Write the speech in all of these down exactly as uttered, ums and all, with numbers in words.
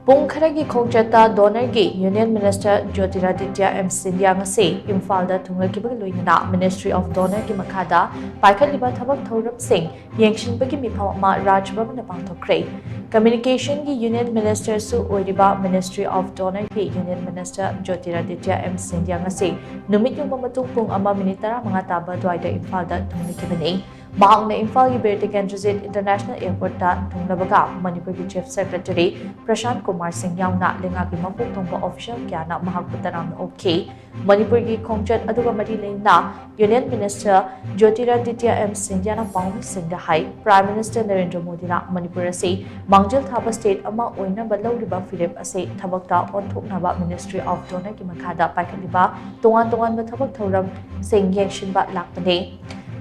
ꯄꯨꯡ ꯈꯔꯒꯤ ꯈꯣꯡꯆꯠꯇ DoNERꯒꯤ Union Minister Jyotiraditya M Scindia ꯉꯁꯤ ꯏꯝꯐꯥꯜꯗ ꯊꯨꯡꯂꯈꯤꯕꯒ ꯂꯣꯏꯅꯅ Ministry of DoNERꯒꯤ ꯃꯈꯥꯗ ꯄꯥꯏꯈꯠꯂꯤꯕ ꯊꯕꯛ ꯊꯧꯔꯝꯁꯤꯡ ꯌꯦꯡꯁꯤꯟꯕꯒꯤ ꯃꯤꯐꯝ ꯑꯃ ꯔꯥꯖ ꯚꯕꯟꯗ ꯄꯥꯡꯊꯣꯛꯈ꯭ꯔꯦ꯫ Communicationꯒꯤ Union Ministerꯁꯨ ꯑꯣꯏꯔꯤꯕ Ministry of DoNERꯒꯤ Union Minister Jyotiraditya M Scindia ꯉꯁꯤ ꯅꯨꯃꯤꯠ ꯌꯨꯡꯕ ꯃꯇꯨꯡ ꯄꯨꯡ ꯑꯃ ꯃꯤꯅꯤꯠ ꯇꯔꯥꯃꯉꯥ ꯇꯥꯕ ꯑꯗꯨꯋꯥꯏꯗ ꯏꯝꯐꯥꯜꯗ ꯊꯨꯡꯂꯈꯤꯕꯅꯤ꯫ ꯃꯍꯥꯛꯅ ꯏꯝꯐꯥꯜꯒꯤ ꯕꯤꯔ ꯇꯤꯀꯦꯟꯗ꯭ꯔꯖꯤꯠ International Airportꯇ ꯊꯨꯡꯂꯕꯒ ꯃꯅꯤꯄꯨꯔꯒꯤ Chief Secretary ꯄ꯭ꯔꯁꯥꯟꯠ ꯀꯨꯃꯥꯔ ꯁꯤꯡ ꯌꯥꯎꯅ ꯂꯩꯉꯥꯛꯀꯤ ꯃꯀꯣꯛ ꯊꯣꯡꯕ official ꯀꯌꯥꯅ ꯃꯍꯥꯛꯄꯨ ꯇꯔꯥꯝꯅ ꯑꯣꯛꯈꯤ꯫ ꯃꯅꯤꯄꯨꯔꯒꯤ ꯈꯣꯡꯆꯠ ꯑꯗꯨꯒ ꯃꯔꯤ ꯂꯩꯅꯅ Union Minister Jyotiraditya M Scindiaꯅ ꯄꯥꯎꯃꯤꯁꯤꯡꯗ ꯍꯥꯏ, Prime Minister ꯅꯔꯦꯟꯗ꯭ꯔ ꯃꯣꯗꯤꯅ ꯃꯅꯤꯄꯨꯔ ꯑꯁꯤ ꯃꯥꯡꯖꯤꯜ ꯊꯥꯕ state ꯑꯃ ꯑꯣꯏꯅꯕ ꯂꯧꯔꯤꯕ ꯐꯤꯔꯦꯞ ꯑꯁꯤ ꯊꯕꯛꯇ ꯑꯣꯟꯊꯣꯛꯅꯕ Ministry of DoNERꯒꯤ ꯃꯈꯥꯗ ꯄꯥꯏꯈꯠꯂꯤꯕ ꯇꯣꯉꯥꯟ ꯇꯣꯉꯥꯟꯕ ꯊꯕꯛ ꯊꯧꯔꯝꯁꯤꯡ ꯌꯦꯡꯁꯤꯟꯕ ꯂꯥꯛꯄꯅꯤ꯫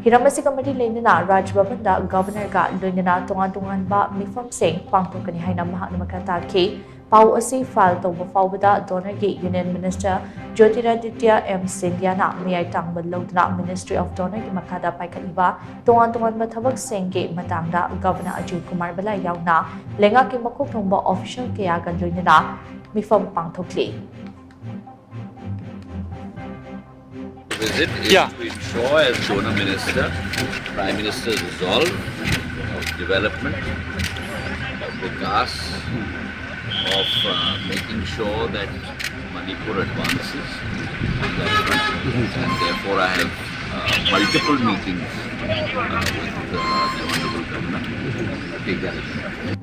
ꯍꯤꯔꯝ ꯑꯁꯤꯒ ꯃꯔꯤ ꯂꯩꯅꯅ ꯔꯥꯖ ꯚꯕꯟꯗ Governorꯒ ꯂꯣꯏꯅꯅ ꯇꯣꯉꯥꯟ ꯇꯣꯉꯥꯟꯕ ꯃꯤꯐꯝꯁꯤꯡ ꯄꯥꯡꯊꯣꯛꯀꯅꯤ ꯍꯥꯏꯅ ꯃꯍꯥꯛꯅ ꯃꯈꯥ ꯇꯥꯈꯤ꯫ ꯄꯥꯎ ꯑꯁꯤ file ꯇꯧꯕ ꯐꯥꯎꯕꯗ DoNERꯒꯤ Union Minister Jyotiraditya M Scindiaꯅ ꯃꯤꯌꯥꯏ ꯇꯥꯡꯕ ꯂꯧꯗꯨꯅ Ministry of DoNERꯒꯤ ꯃꯈꯥꯗ ꯄꯥꯏꯈꯠꯂꯤꯕ ꯇꯣꯉꯥꯟ ꯇꯣꯉꯥꯟꯕ ꯊꯕꯛꯁꯤꯡꯒꯤ ꯃꯇꯥꯡꯗ Governor Ajay Kumar Bhalla ꯌꯥꯎꯅ ꯂꯩꯉꯥꯛꯀꯤ ꯃꯀꯣꯛ ꯊꯣꯡꯕ official ꯀꯌꯥꯒ ꯂꯣꯏꯅꯅ ꯃꯤꯐꯝ ꯄꯥꯡꯊꯣꯛꯂꯤ꯫ Visit is Yeah. to ensure, as DoNER Minister, Prime Minister's resolve of development, of vikas, of uh, making sure that Manipur advances on that front. And therefore, I have uh, multiple meetings uh, with uh, the Honorable Governor to take that.